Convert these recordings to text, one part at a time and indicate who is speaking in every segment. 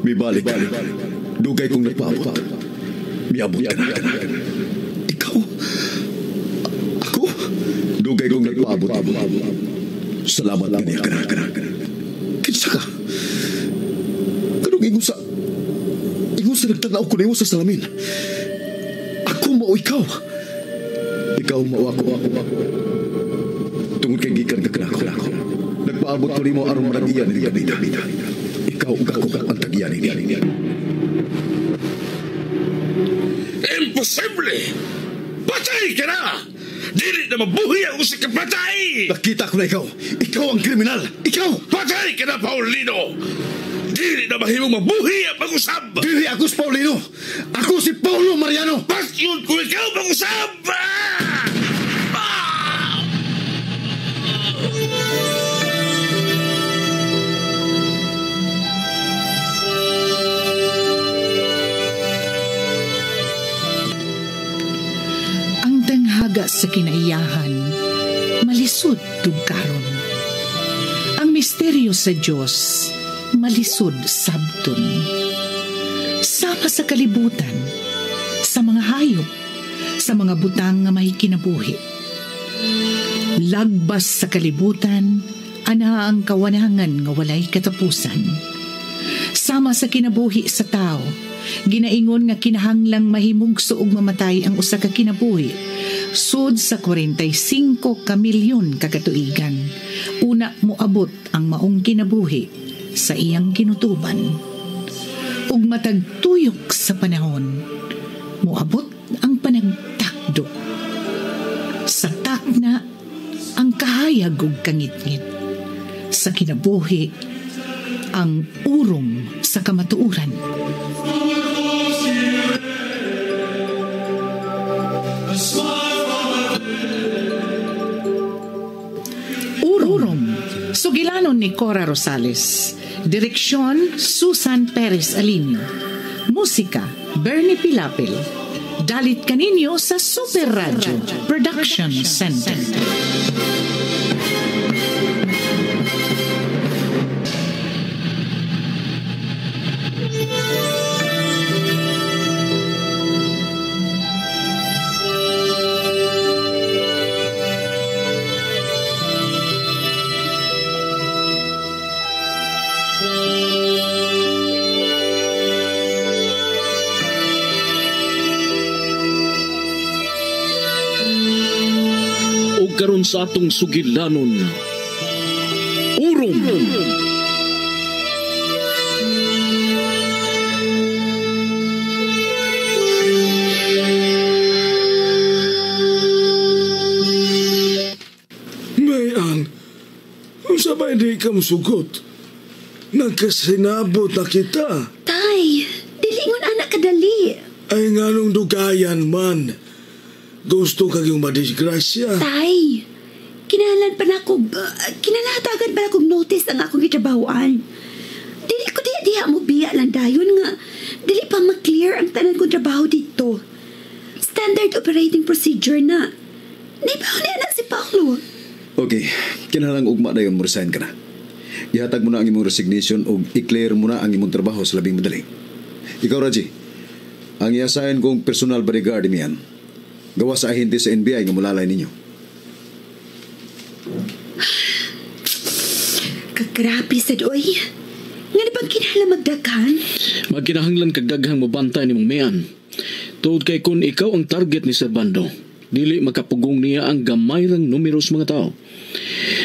Speaker 1: Mibalik ka. Dugay kong nagpaabot. Miabot ka na. Ikaw? Ako? Dugay kong nagpaabot. Salamat kaniya ka na. Kinsa ka? Kanong ingon sa... Ingon sa nagtanaw ko nimo sa salamin. Ako mao ikaw. Ikaw mao ako. Tungod kay gikan ka kanako. Nagpaabot ko nimo aron managiyan ni Ganita. Ikaw ug ako ang tagiyan ini.
Speaker 2: Imposible! Patay ka na! Dili na mabuhi ang usa ka patay!
Speaker 1: Nakita ko na ikaw. Ikaw ang kriminal. Ikaw!
Speaker 2: Patay ka na, Paulino! Dili na mahimong mabuhi ang pag-usab!
Speaker 1: Dili ako si Paulino! Ako si Paulo Mariano!
Speaker 2: Pasyon ko ikaw pag-usab!
Speaker 3: Ang tanghaga sa kinaiyahan, malisod tugkaron. Ang misteryo sa Diyos, malisod sabton. Sama sa kalibutan, sa mga hayop, sa mga butang nga may kinabuhi. Lagbas sa kalibutan, ana ang kawanangan nga walay katapusan. Sama sa kinabuhi sa tao, ginaingon nga kinahanglang mahimugso og mamatay ang usa ka kinabuhi, sud sa 45 ka milyon ka katuigan. Una moabot ang maong kinabuhi sa iyang kinutuban. Ug matag tuyok sa panahon, moabot ang panagtakdo. Sa takna, ang kahayag ug kangitngit. Sa kinabuhi, ang urong sa kamatuoran. Urong, sugilanon ni Cora Rosales. Direksyon, Susan Perez Alinio. Musika, Bernie Pilapil. Dalit kaninyo sa Super Radio Production Center.
Speaker 4: Karon sa atong sugilanon, Urom.
Speaker 5: Mayan, unsa ba hindi ka musugot? Nagkasinabot na kita.
Speaker 6: Tay, dilingon anak kadali.
Speaker 5: Ay nganong dugayan man. Gusto kag yung madisgrasya.
Speaker 6: Tay, kinahanglan pa na akong, kinalatagan pa na akong notice ang akong gitrabahoan. Dili ko diha mo biya lang dayon nga. Dili pa ma-clear ang tanan kong trabaho dito. Standard operating procedure na. Nibaw niya na si Paolo.
Speaker 1: Okay, kinahanglang ugma dayon mo resign ka na. Ihatag mo na ang imong resignation o i-clear mo na ang imong trabaho sa labing madali. Ikaw, Raji, ang i-assign kong personal bodyguard niyan. Gawa sa ahente sa NBI nga mulalay ninyo.
Speaker 6: Kagrabe sa doy. Nga na bang kinahanglan magdaghan?
Speaker 4: Magkinahanglan kagdaghang mabantay ni mong Mayan. Tuod kay kun ikaw ang target ni Servando, dili makapugong niya ang gamay rang numero sa mga tao.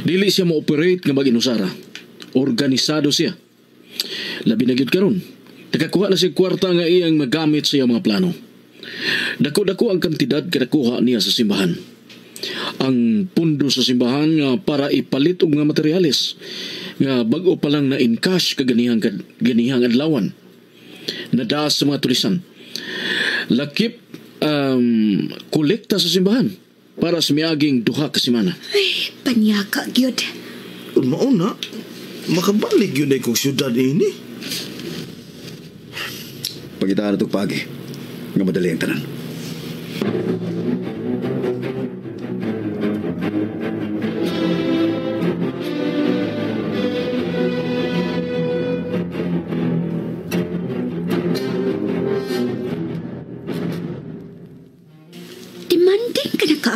Speaker 4: Dili siya mo-operate nga mag-inusara. Organisado siya. Labi na gyud karon. Nakakuha na siya kwarta nga iyang magamit sa iyang mga plano. Dako-dako ang kantidad kinakuha niya sa simbahan. Ang pundo sa simbahan nga para ipalit og mga materyales nga bag-o pa lang na in cash kaganihang ganihang adlawan. Nadaas sa mga tulisan. Lakip kolekta sa simbahan para sa miaging duha ka semana.
Speaker 6: Ay, panyaka gyud.
Speaker 5: Mauna, makabalik yun ay kong siyudad ini.
Speaker 1: Pagitaan na itong pagi. Nga madali ang tanan.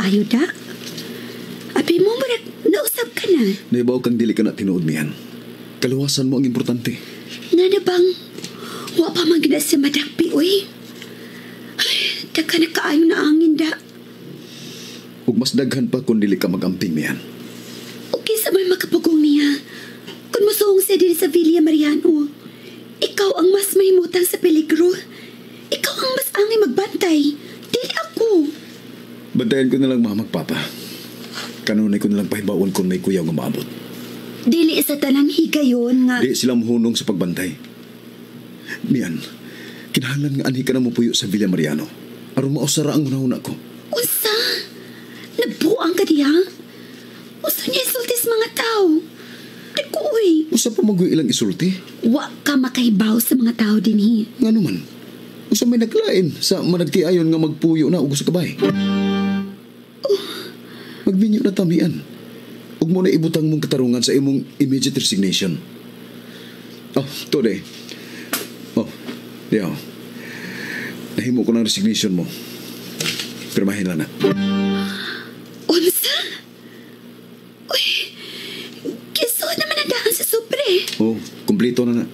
Speaker 6: kaayo da. Abi mo, murag, nausap ka na.
Speaker 1: Naibaw kang dili ka na tinuod niyan. Kaluwasan mo ang importante.
Speaker 6: Nga na bang, wa pa man gina si madakpi, uy. Ay, daghan na kaayo na angin da.
Speaker 1: Ug mas daghan pa kung dili ka magamping niyan.
Speaker 6: Okay sa may makapugong niya. Kung musuong siya din sa Villa Mariano, ikaw ang mas mahimutang sa peligro. Ikaw ang mas angay magbantay. Dili ako.
Speaker 1: Bantayan ko na lang mama magpapa. Kanunay ko na lang pahibaon kung may kuyaw nga maabot.
Speaker 6: Dili sa tanang higayon nga...
Speaker 1: Di sila muhunong sa pagbantay. Mian, kinahanglan nga anhi ka na mupuyo sa Villa Mariano. Aron mausara ang hunahuna ko.
Speaker 6: Unsa? Nagbuang ka diha? Unsa niya isulti sa mga tao? Di ko, uy.
Speaker 1: Usa pa magoy ilang isulti?
Speaker 6: Wa ka makahibaw sa mga tao dinhi.
Speaker 1: Nga naman, usa may naglain sa managtiayon nga magpuyo na og sa kabay. Oh. Magminyo na tamian. Ug mo na ibutang mong katarungan sa imong immediate resignation. Oh, today. Oh, diyo. Nahimo ko ng resignation mo. Pirmahin lang na.
Speaker 6: Unsa? Uy, kisuod naman ang daan sa sobre.
Speaker 1: Oh, kumplito na na.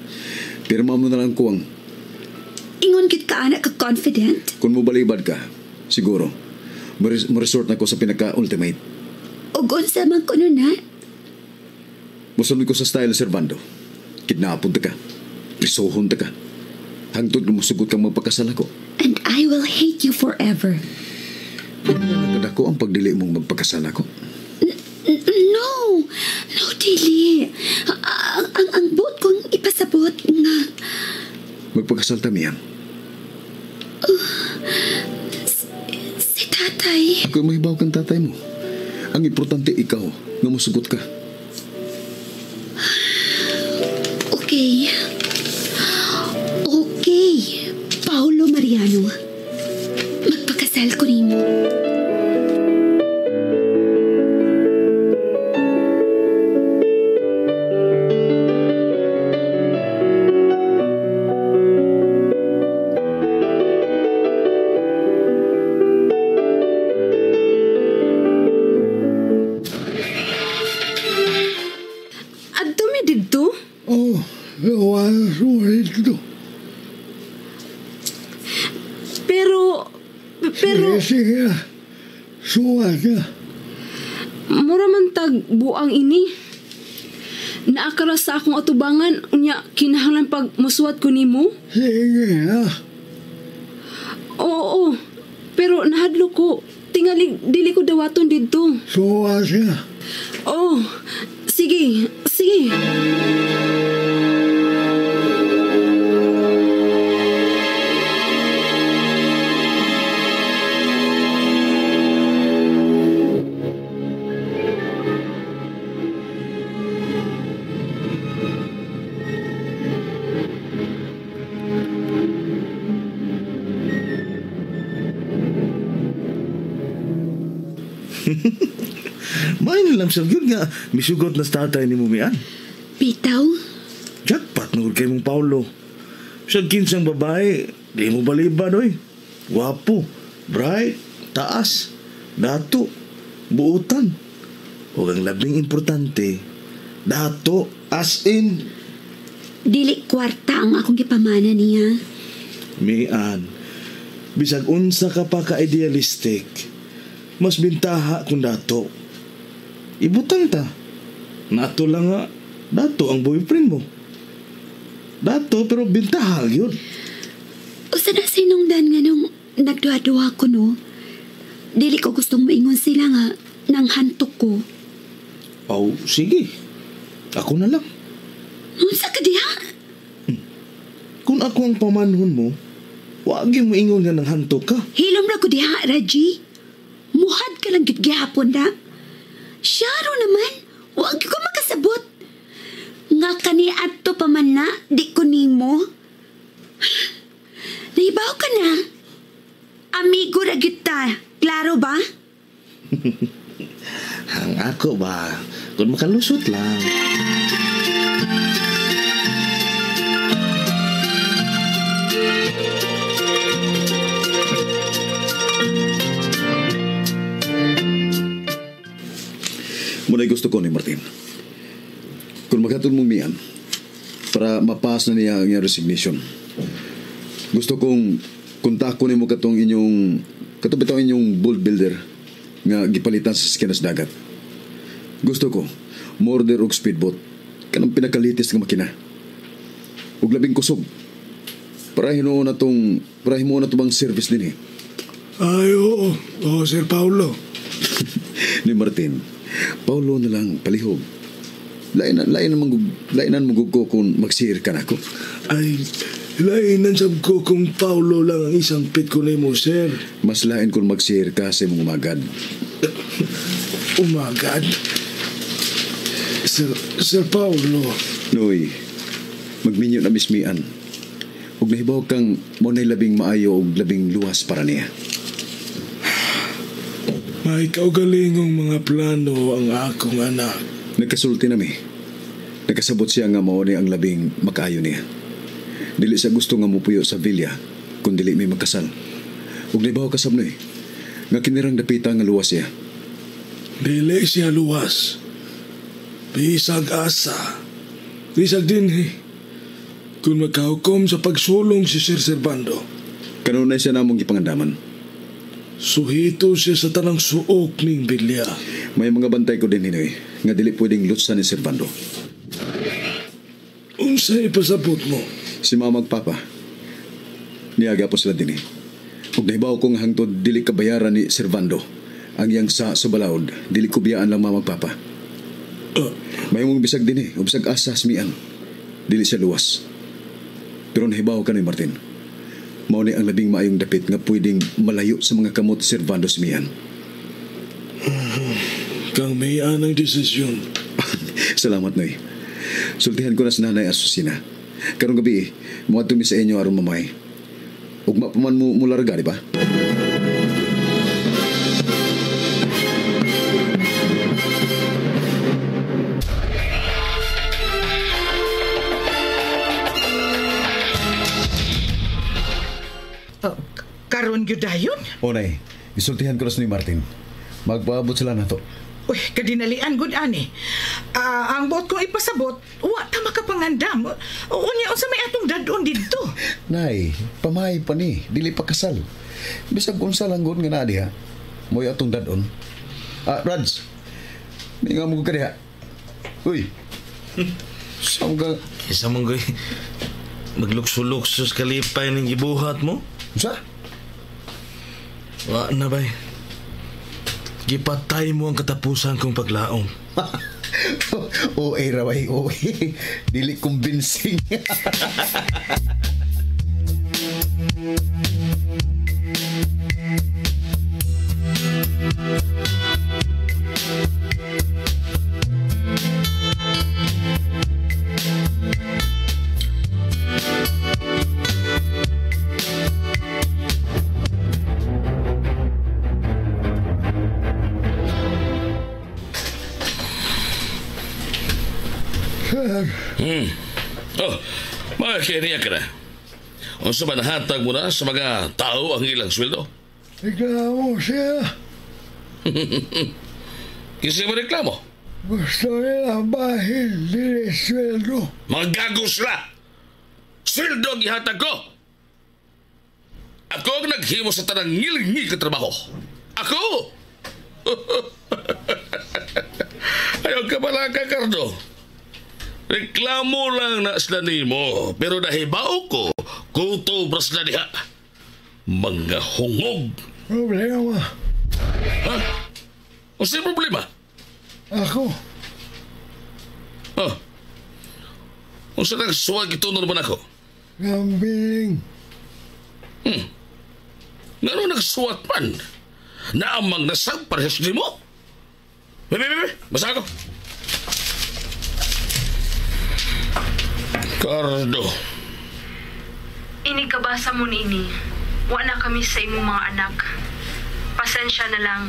Speaker 1: Pirma mo na lang kuwang.
Speaker 6: Ingon gid ka anak ka confident.
Speaker 1: Kung mo balibad ka, siguro, mo-resort na ko sa pinaka-ultimate.
Speaker 6: Ug unsa man kuno na?
Speaker 1: Musunod ko sa style, Servando. Kidnapon ta ka. Prisuhon ta ka. Hangtod na musugot kang magpakasal ako.
Speaker 6: And I will hate you forever.
Speaker 1: Nakadako ang pagdili mong magpakasal ako.
Speaker 6: No! No, dili. Ang buot kong ipasabot nga...
Speaker 1: Magpakasal ta, Mian.
Speaker 6: Si tatay.
Speaker 1: Ako'y mahibaw kang tatay mo. Ang importante ikaw, nga musugot ka.
Speaker 6: Okay. Okay, Paolo Mariano. Magpakasal ko nimo.
Speaker 7: Adto mi didto?
Speaker 5: Oh, dito.
Speaker 7: Pero
Speaker 5: Sige, suwa ka.
Speaker 7: Mura man tag buang ini. Naakara sa akong atubangan, unya kinahanglan pag musuwat ko nimo.
Speaker 5: Sige, ha.
Speaker 7: Oo, pero nahadlo ko. Tingali dili ko dawaton didto.
Speaker 5: Suwa ka.
Speaker 7: Oh, sige, sige.
Speaker 2: Main lang siya yun nga misugot na sa tatay ni Mumian.
Speaker 6: Bitaw?
Speaker 2: Jackpot na kay mong Paulo. Sa kinsang babae, di mo balibad oy. Wapo, bright, taas, dato, buutan. O ang labing importante, dato, as in.
Speaker 6: Dili kwarta ang akong gipamana niya.
Speaker 2: Mian, bisag unsa ka pa ka-idealistic, mas bintaha kung dato. Ibutang ta. Nato lang nga, dato ang boyfriend mo. Dato, pero bintaha yun.
Speaker 6: Usa na sinungdan nga nung nagduha-duha ko, no? Dili ko gustong maingon sila nga nang hantok ko.
Speaker 2: Oh, sige. Ako na lang.
Speaker 6: Unsa ka diha?
Speaker 2: Kung ako ang pamanhon mo, wag mo ingon nga nang hantok ka.
Speaker 6: Hilom ra ko diha, Raji. Muhad ka lang gid gihapon na. Syaro naman, wag ko makasabot. Nga kaniadto pa man na, di ko nimo. Naibaw ka na. Amigo ra gyud ta, klaro ba?
Speaker 2: Ang ako ba, kung makalusot lang.
Speaker 1: Gusto ko ni Martin. Kung maghatod mong mian, para mapass na niya ang iyang resignation. Gusto kong kontakto nimo katong inyong katong inyong bold builder nga gipalitan sa Sikinas Dagat. Gusto ko mo-order og speedboat kanang pinakalitis nga makina. Ug labing kusog. Para hinuon na tong bang service din eh.
Speaker 5: Ay, oo. Oo, Sir Paulo.
Speaker 1: Ni Martin, Paulo na lang palihog. Lainan mo ko kung magsihir ka na ako.
Speaker 5: Ay, lainan sab ko kung Paulo lang ang isang pit ko nimo, sir.
Speaker 1: Mas lain kung magsihir ka sa imong umagad.
Speaker 5: Umagad? Sir Paulo.
Speaker 1: Noy, magminyo na mismian. Ug nahibaw kang mo na'y labing maayo ug labing luwas para niya.
Speaker 5: May kaugalingong mga plano ang akong anak.
Speaker 1: Nagkasulti nami. Nagkasabot siya nga mao ni ang labing makaayo niya. Dili siya gusto nga mupuyo sa villa kung dili may magkasal. Ug nahibaw kasab noy nga kinirang dapita nga luwas siya.
Speaker 5: Dili siya luwas. Bisag asa. Bisag dinhi. Kung magkahukom sa pagsulong si Sir Servando.
Speaker 1: Kanunay siya namong gipangandaman.
Speaker 5: Suhito siya sa tanang suok ning bilya.
Speaker 1: May mga bantay ko din hinoy nga dili pwedeng lutsan ni Servando.
Speaker 5: Unsay ipasabot mo?
Speaker 1: Si mama ug papa. Niaga po sila din eh. Ug nahibaw kong hangtod dili kabayaran ni Servando ang iyang sa balaod, dili ko biyaan lang mama ug papa. May mong bisag din eh, ug bisag asa smian. Dili siya luwas. Pero nahibaw ka ni Martin. Mao ni ang labing maayong dapit nga pwedeng malayo sa mga kamot Servando smian.
Speaker 5: Kang may anang desisyon.
Speaker 1: Salamat, Noy. Sultihan ko na sa nanay Asusina. Karong gabi, muadto mi sa inyo aron mamay. Ugma pa man mo mularga, di ba?
Speaker 3: Karon gyud dayon?
Speaker 1: O, nay, isultihan ko na sa ni Martin. Magpaabot sila na to.
Speaker 3: Uy, kadinalian gud ani. Ang buot kong ipasabot, wa ta makapangandam. Unya unsa may atong dadon didto?
Speaker 1: Nay, pamay pa ni, dili pa kasal. Bisag unsa lang gud nga naa diha. Mo'y atong dadon. Rads. May nga mo ka diha. Uy. Saan ka?
Speaker 2: Isa mong goy, maglukso-luksos kalipay ning gibuhat mo.
Speaker 1: Unsa?
Speaker 2: Wa na bay. Gipatay mo ang katapusan kong paglaom.
Speaker 1: OA ra bay, OA. Dili convincing.
Speaker 8: Oh, mga keriya ka na. Unsa ba nahatag mo na sa mga tao ang ilang sweldo?
Speaker 5: Reklamo siya.
Speaker 8: Kinsa mo reklamo?
Speaker 5: Gusto nila bahin dili sweldo.
Speaker 8: Mga gago sila! Sweldo ang ihatag ko! Ako ang naghimo sa tanang ngilingil ka trabaho. Ako! Ayaw ka pala ka, Cardo. Reklamo lang na sila nimo, pero nahibao ko, kuto bras na diha. Mga hungog.
Speaker 5: Problema.
Speaker 8: Ha? O sa'yo problema?
Speaker 5: Ako.
Speaker 8: Oh. O saan ang suwag ito naman ako?
Speaker 5: Gambling.
Speaker 8: Ngano nagsuwat man? Naamang nasag parehas nimo? Bebe, bebe, basa ako. Cardo.
Speaker 7: Inigkabasa mo niini. Wa na kami sa imong mga anak. Pasensya na lang.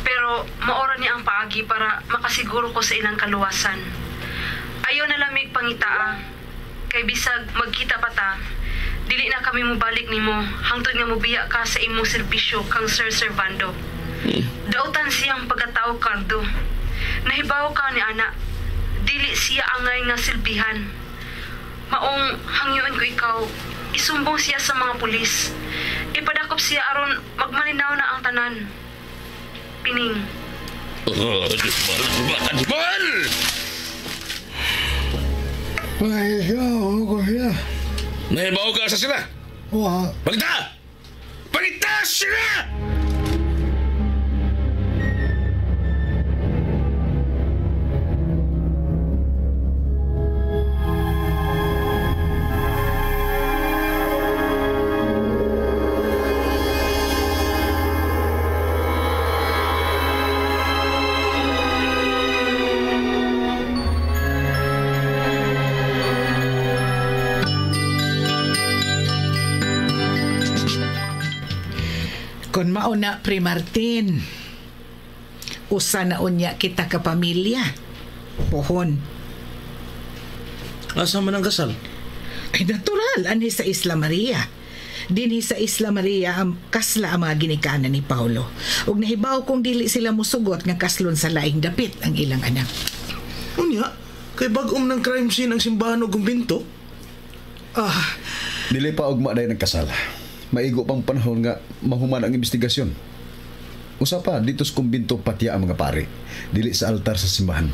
Speaker 7: Pero maora niya ang paagi para makasiguro ko sa ilang kaluwasan. Ayaw na lamig pangitaa. Kay bisag magkita pa ta, dili na kami mobalik nimo hangtod nga mobiya ka sa imong serbisyo kang Sir Servando. Dautan siyang pagkatao, Cardo. Nahibaw ka ni ana, dili siya angay nga silbihan. Maong hangyoon ko ikaw, isumbong siya sa mga pulis. Ipadakop siya aron magmalinaw na ang tanan. Pining.
Speaker 8: Mahal!
Speaker 5: Ay, ko siya.
Speaker 8: Nahibaw ka sa sila?
Speaker 5: Wa.
Speaker 8: Pagita! Pagita sila!
Speaker 3: Kon mauna, Pre Martin, usa na unya kita ka pamilya. Pohon.
Speaker 2: Asa man ang kasal?
Speaker 3: Ay, natural, anhi sa Isla Maria. Dinhi sa Isla Maria ang kasla ang mga ginikanan ni Paulo. Ug nahibaw kung dili sila musugot nga kaslon sa laing dapit ang ilang anak.
Speaker 2: Unya, kay bag-om ng crime scene ang simbahan og kumbinto.
Speaker 3: Ah,
Speaker 1: Dili pa ugma dahil nagkasal. Maigo pang panahon nga mahuman ang investigasyon. Usa pa, dito sa kumbinto patya ang mga pare. Dili sa altar sa simbahan.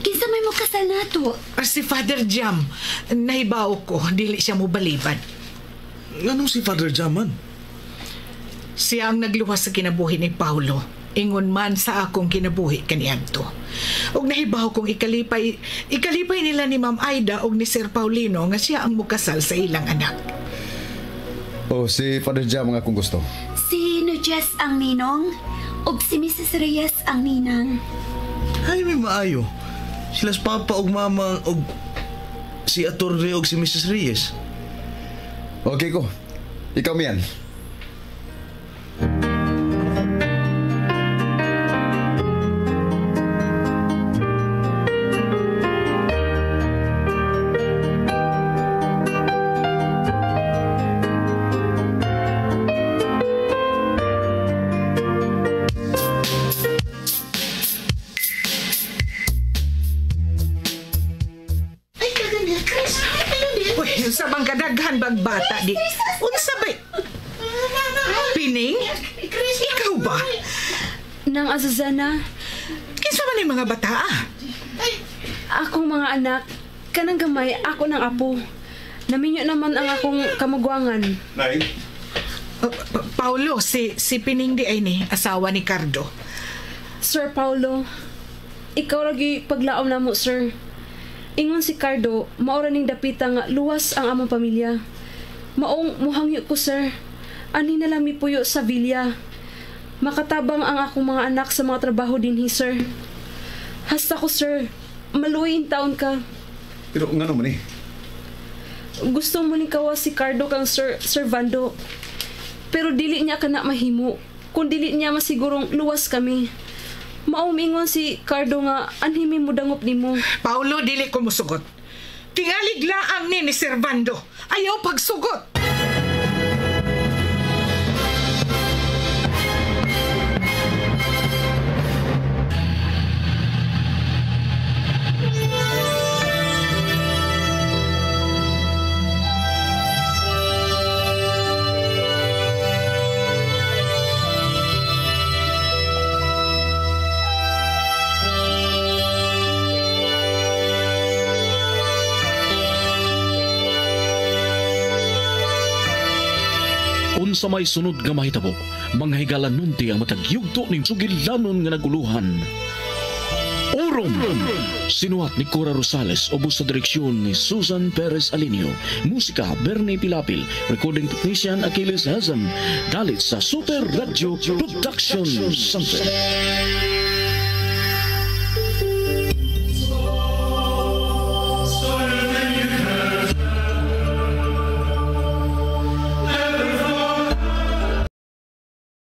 Speaker 6: Kinsa may mo kasal nato?
Speaker 3: Si Father Jam, nahibaw ko, dili siya mobalibad.
Speaker 2: Nganong si Father Jam man?
Speaker 3: Siya ang nagluwas sa kinabuhi ni Paulo. Ingon man sa akong kinabuhi kaniadto. Og nahibaw kong ikalipay nila ni Ma'am Aida og ni Sir Paulino nga siya ang mukasal sa ilang anak.
Speaker 1: Oh, si Father Jam ang akong gusto.
Speaker 6: Si Nujes ang ninong ug si Mrs. Reyes ang ninang.
Speaker 2: Ay, may maayo. Sila sa papa og mama og si Atorne og si Mrs. Reyes.
Speaker 1: Okay ko. Ikaw, Mian.
Speaker 3: Uy, unsa bang kadaghan bang bata di? Unsa ba? Pining? Ikaw ba?
Speaker 7: Nang Azuzana,
Speaker 3: Kinsa man yung mga bata ah?
Speaker 7: akong mga anak, kanang gamay ako ng apo. Naminyo naman ang akong kamagwangan.
Speaker 1: Nay?
Speaker 3: Paulo, si Pining di ay ni, asawa ni Cardo.
Speaker 7: Sir Paulo, ikaw lagi paglaom namo, sir. Ingon si Cardo, maora ning dapita nga luwas ang among pamilya. Maong muhangyo ko, sir. Ani na lang mipuyo sa villa. Makatabang ang akong mga anak sa mga trabaho dinhi, sir. Hasta ko, sir. Maluwi in taon ka.
Speaker 1: Pero ngano man eh?
Speaker 7: Gusto mo ning kawas si Cardo kang Sir Servando. Pero dili niya kana mahimo. Kung dili niya masigurong luwas kami. Maumingon si Cardo nga anhimi mo dangop nimo.
Speaker 3: Paulo, dili ko musugot. Tingalig laang ni Servando. Ayaw pagsugot.
Speaker 4: Unsa may sunod nga mahitabo, mga higala nunti ang matag yugto ning sugilanon nga naguluhan. Orom! Sinuhat ni Cora Rosales, ubos sa direksyon ni Susan Perez Alinio. Musika, Bernie Pilapil. Recording technician, Achilles Hazem. Dalit sa Super Radio Production Center.